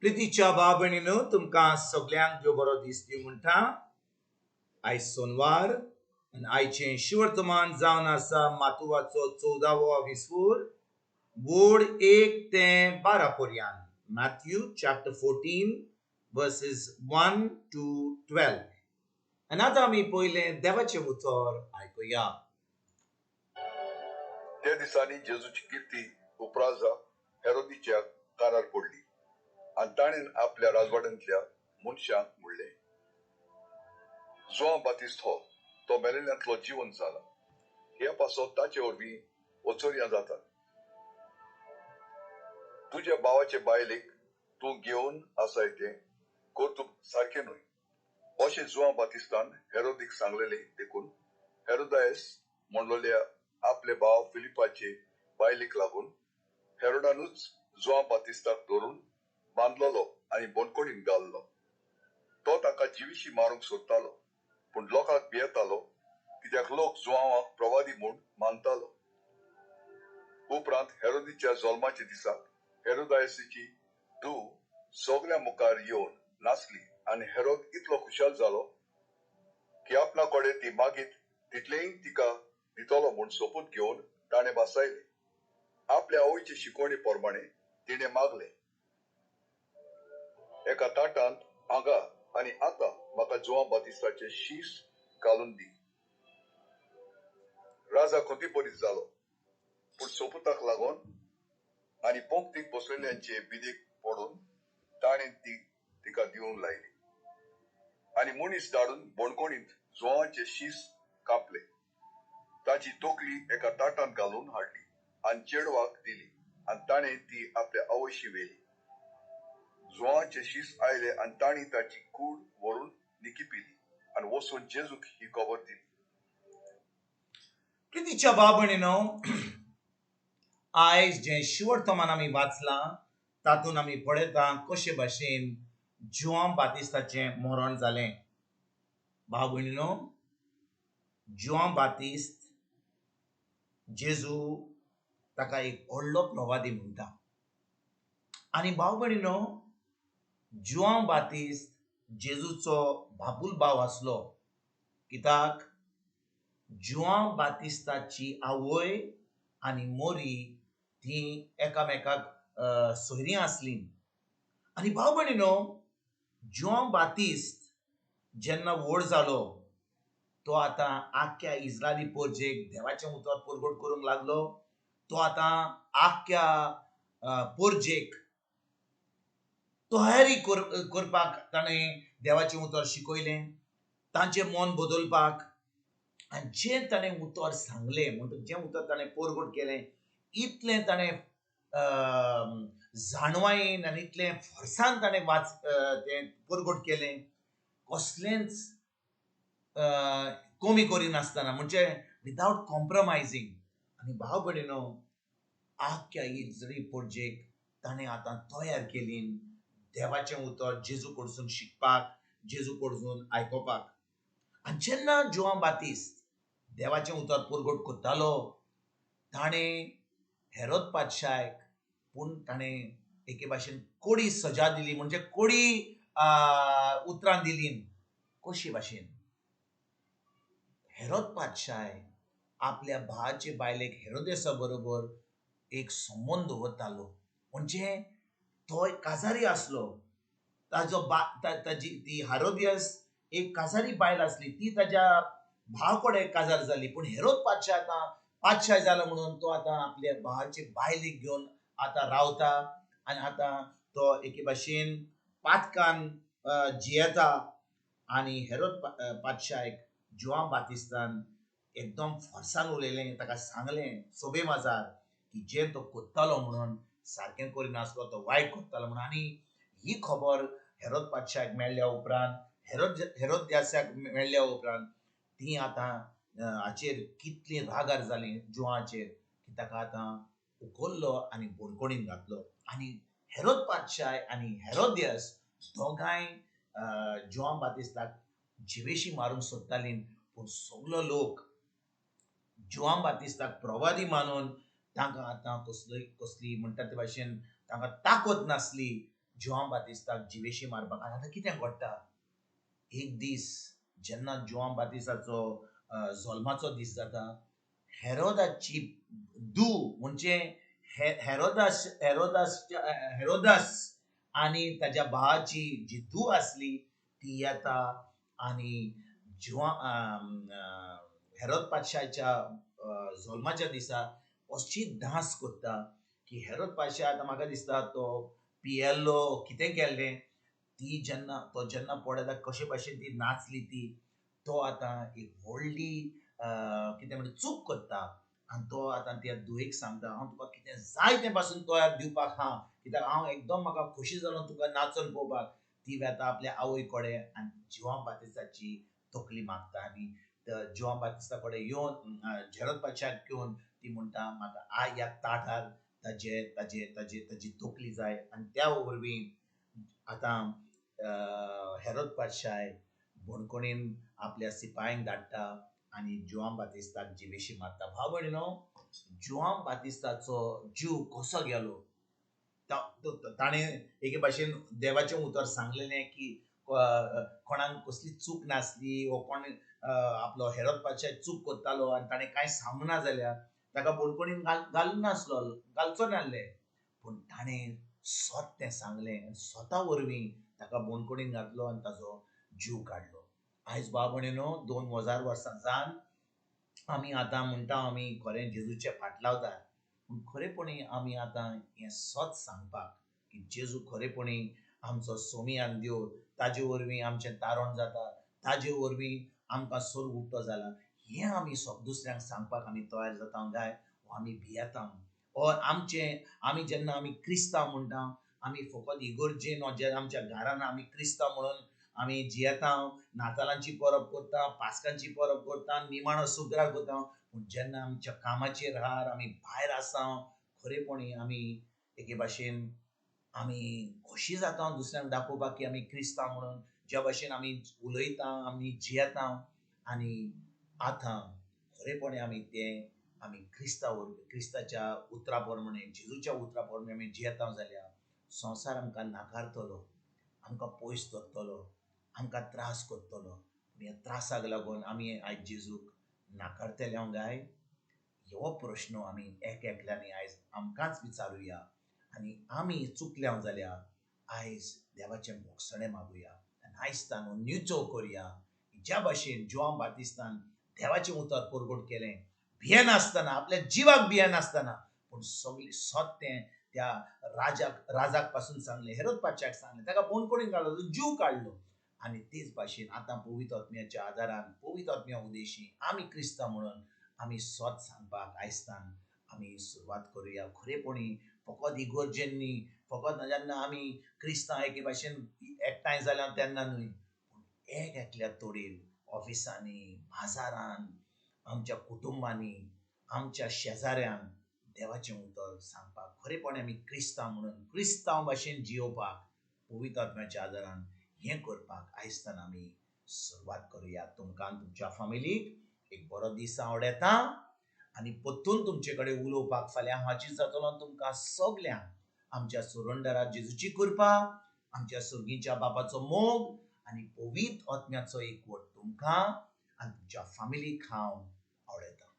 प्रितीच्या भाव भयणीनो, तुमकां सगल्यांक देव बरो दीस दिवं म्हणटा. आयज सोनवार आनी आयचें शिवर्तमान जावन आसा मातुवाचो 14वो विस्फूर, वोड 1 ते 12 पर्यंत. Matthew chapter 14 verses 1 to 12. आनी आतां आमी पयलें देवाचें उतर आयकुया. त्या दिसांनी जेजूची किर्ती उपराजा हेरोदीच्या कानार पडली आनी ताणें आपल्या राजवाड्यांतल्या मनशांक म्हणलें, जुआंव बातिस्त हो तो मेलेल्यांतलो जिवन जाला, हे पासत ताचे वरवीं वचोरयां जातात. तुज्या भावाचे बायलेक तूं घेवन आसाय तें कर्तुप सारकें न्हय, अशें जुआंव बातिस्तान हेरोदीक सांगलेलें. देखून हेरोदायस म्हणलोल्या आपले भाव फिलिपाचे बायलेक लागून हेरोडानूच जुआंव बातिस्ताक धरून बांदलेलो आनी बंदखणीन घाल्लो. तो ताका जिविशी मारूंक सोदतालो, पूण लोकांक भियेतालो, कित्याक लोक जुआंवाक प्रवादी म्हूण मानतालो. उपरांत हेरोदीच्या जल्माच्या दिसाक हेरोदायसीची धूव सगल्या मुखार येवन नाचली आनी हेरोद इतलो खुशाल जालो की आपणा कडेन ती मागीत तितलेंय तिका दितलो म्हूण सोपूत घेवन ताणें भासायलें. आपल्या आवयचे शिकवणी प्रमाणे तिणें मागलें, एका ताटांत हांगा आनी आतां म्हाका जुआंव बातिस्ताचें शीस घालून दी. राजा खंतीपरीत जालो, पूण सोपुताक लागून आनी पंक्तीक बसलेल्यांचे बिदेक पडून ताणें ती तिका दिवंक लायली आनी मनीस धाडून बणकोणींत जुआंवाचें शीस कापलें. ताची तकली एका ताटांत घालून हाडली आनी चेडवाक दिली आनी ताणें ती आपल्या आवयशी व्हेली. जुआंवाचें शीस आयलें आनी तांणी ताची कूड व्हरून निकिपिली आनी वचून जेजूक ही खबर दिली. प्रितीच्या भाव भयणीनो, आयज जें शिवर्तमान आमी वाचलां तातूंत आमी पळयता कशे भाशेन जुआंव बातिस्ताचें मरण जालें. भाव भयणीनो, जुआंव बातिस्त जेजू ताका एक व्हडलो प्रवादी म्हणटा. आनी भाव भयणीनो, जुआंव बातिस्त जेजूचो बापूल भाव आसलो, कित्याक जुआंव बातिस्ताची आवय आनी मोरी ती एकामेकाक सोयरीं आसलीं. आनी भाव भयणीनो, जुआंव बातिस्त जेन्ना व्हड जालो तो आतां आख्ख्या इस्रायली पोरजेक देवाचें उतर परगट करूंक लागलो. तो आतां आख्ख्या पोरजेक तयारी करपाक ताणें देवाचें उतर शिकयलें, तांचें मन बदलपाक. आनी जें ताणें उतर सांगलें, म्हणटकच जें उतर ताणें परगट केलें, इतलें ताणें जाणवायेन आनी इतलें फोर्सान ताणें तें परगट केलें, कसलेंच कमी करिनासतना, म्हणजे विदावट कॉम्प्रोमायझींग. आनी भाव भयणीनो, आख्ख्या इस्रायली पोरजेक ताणें आतां तयार केली देवाचें उतर जेजू कडसून शिकपाक, जेजू कडसून आयकोपाक. आनी जेन्ना जुआंव बातिस्त देवाचें उतर परगट करतालो, ताणें हेरोद पातशायक पूण ताणें एके भाशेन कोडी सजा दिली, म्हणजे कोडी उतरां दिली. कशी भाशेन हेरोद पातशाय आपल्या भावाचे बायलेक हेरोदेसा बरोबर एक संबंद दवरतालो, म्हणजे तो एक काजारी आसलो. ताजो ताजी ती हेरोदियस एक काजारी बायल आसली, ती ताज्या भाव कडेन काजार जाली. पूण हेरोद पातशाय आतां पातशाय जालो म्हणून तो आतां आपल्या भावाचे बायलेक घेवन आतां रावता आनी आतां तो एके भाशेन पातकान जियेता. आनी हेरोद पातशायक जुआंव बातिस्तान एकदम फोर्सान उलयलें, ताका सांगलें सोबे माजार की जें तो करतालो म्हणून सारकें करिनासलो, तो वायट करतालो म्हणून. आनी ही खबर हेरोद पातशायक मेळ्ळ्या उपरांत, हेरोद्यासाक मेळ्ळ्या उपरांत ती आतां हाचेर कितली रागार जाली जुआंचेर की ताका आतां उखल्लो आनी बणकोणीन घातलो. आनी हेरोद पातशाय आनी हेरोदियस दोगांय जुआंव बातिस्ताक जिवेशी मारूंक सोदतालीं, पूण सगलो लोक जुआंव बातिस्ताक प्रवादी मानून तांकां आतां कसली म्हणटा ते भाशेन तांकां ताकद नासली जुआंव बातिस्ताक जिवेशी मारपाक. आनी आतां कितें घडटा, एक दीस जेन्ना जुआंव बातिस्ताचो जल्माचो दीस जाता, हेरोदाची धूव म्हणजे हेरोदास हेरोदास हेरोदास आनी ताज्या भावाची जी धूव आसली ती येता आनी जुआंव हेरोद पातशाच्या जल्माच्या दिसा अशी डांस करता की हेरोद पातशा आतां म्हाका दिसता तो पियेल्लो कितें केल्लें, ती जेन्ना तो जेन्ना पळयता कशे भाशेन ती नाचली ती, तो आतां एक व्हडली कितें म्हणटा चूक करता आनी तो आतां त्या धुवेक सांगता, हांव तुका कितें जाय तें पासून तयार दिवपाक आहा, कित्याक हांव एकदम म्हाका खोशी जालो तुका नाचून पळोवपाक. ती वेता आपल्या आवय कडेन आनी जुआंव बातिस्ताची तकली मागता आनी जुआंव बातिस्ता कडेन येवन हेरोद पातशाक येवन ती म्हणटा, म्हाका I ह्या ताटार ताजे ताजे ताजे ताजी तकली जाय. आनी त्या वरवीं आतां हेरोद पातशाय बणकणीन आपल्या सिपायांक धाडटा आनी जुआंव बातिस्ताक जिवेशी मारता. भाव भयणीनो, जुआंव बातिस्ताचो जीव कसो गेलो, ताणें एके भाशेन देवाचें उतर सांगलेलें की कोणाक कसली चूक नासली वो कोण आपलो हेरोद पातशाय चूक करतालो आनी ताणें कांय सांगना जाल्यार ताका बणकणीन घालूं नासलो, घालचो नासले, पूण ताणें स्वत तें सांगलें आनी स्वता वरवीं ताका बणकणीन घातलो आनी ताजो जीव काडलो. आयज भाव भयणीनो, 2000 वर्सां जावन आमी आतां म्हणटा आमी खरें जेजूचे फाटलावदार, पूण खरेपणी आमी आतां हें सत सांगपाक की जेजू खरेपणी आमचो सोमी आनी देव, ताजे वरवीं आमचें तारण जाता, ताजे वरवीं आमकां स्वर्ग उक्तो जाला, हें आमी दुसऱ्यांक सांगपाक आमी तयार जाता काय वो आमी भियेता. और आमचें आमी जेन्ना आमी क्रिस्तांव म्हणटा, आमी फकत इगर्जेन जे आमच्या घरान आमी क्रिस्तांव म्हणून आमी जियेता, नातालांची परब करता, पास्कांची परब करता, निमाणो सुग्रार करता, पूण जेन्ना आमच्या कामाचेर आहार आमी भायर आसा, खरेपणी आमी एके भाशेन आमी खोशी जाता दुसऱ्यांक दाखोवपाक की आमी क्रिस्तांव म्हणून, ज्या भाशेन आमी उलयता, आमी जियेता. आनी आतां खरेपणी आमी तें आमी क्रिस्ता वरवीं, क्रिस्ताच्या उतरा प्रमाणे, जेजूच्या उतरा प्रमाणे आमी जियेता जाल्यार संवसार आमकां नाकारतलो, आमकां पयस दवरतलो, आमकां त्रास करतलो. पूण ह्या त्रासाक लागून आमी आयज जेजूक नाकारतले हांव काय, हो प्रश्न आमी एक एकल्यांनी आयज आमकांच विचारुया आनी आमी चुकल्या जाल्यार आयज देवाचें भोगसणें मागुया आनी आयज ताणो निचो करुया. ज्या भाशेन जुआंव बातिस्तान देवाचें उतर परगट केलें, भियेनासतना, आपल्या जिवाक भियेनासतना, पूण सगळें सत तें त्या राजाक पासून सांगलें, हेरोद पातशाक सांगलें, ताका बणकणीन घालो, जीव काडलो. आनी तेच भाशेन आतां पवित्र आत्म्याच्या आदारान, पवित्र आत्म्या उदेशी आमी क्रिस्तांव म्हणून आमी सत सांगपाक आयजतान आमी सुरवात करुया. खरेपणी फकत इगर्जेन न्ही, फकत जेन्ना आमी क्रिस्तांव एके भाशेन एकठांय जाल्या तेन्ना न्हय, पूण एक एकल्या तोडीर ऑफिसांनी, बाजारान, आमच्या कुटुंबांनी, आमच्या शेजाऱ्यांक देवाचें उतर सांगपाक खरेपणी आमी क्रिस्तांव म्हणून क्रिस्तांव भाशेन जियोवपाक पवित्र आत्म्याच्या आदारान हें करपाक आयजतान आमी सुरवात करुया. तुमकां तुमच्या फामिलीक एक बरो दीस आवडटा आनी परतून तुमचे कडेन उलोवपाक फाल्यां हाजीर जातलो. तुमकां सगल्यांक आमच्या सुरंडरा जेजूची कृपा, आमच्या सुर्गीच्या बापाचो मोग आनी पवित्र आत्म्याचो एकवट तुमकां आनी तुमच्या फामिलीक हांव आवडटा.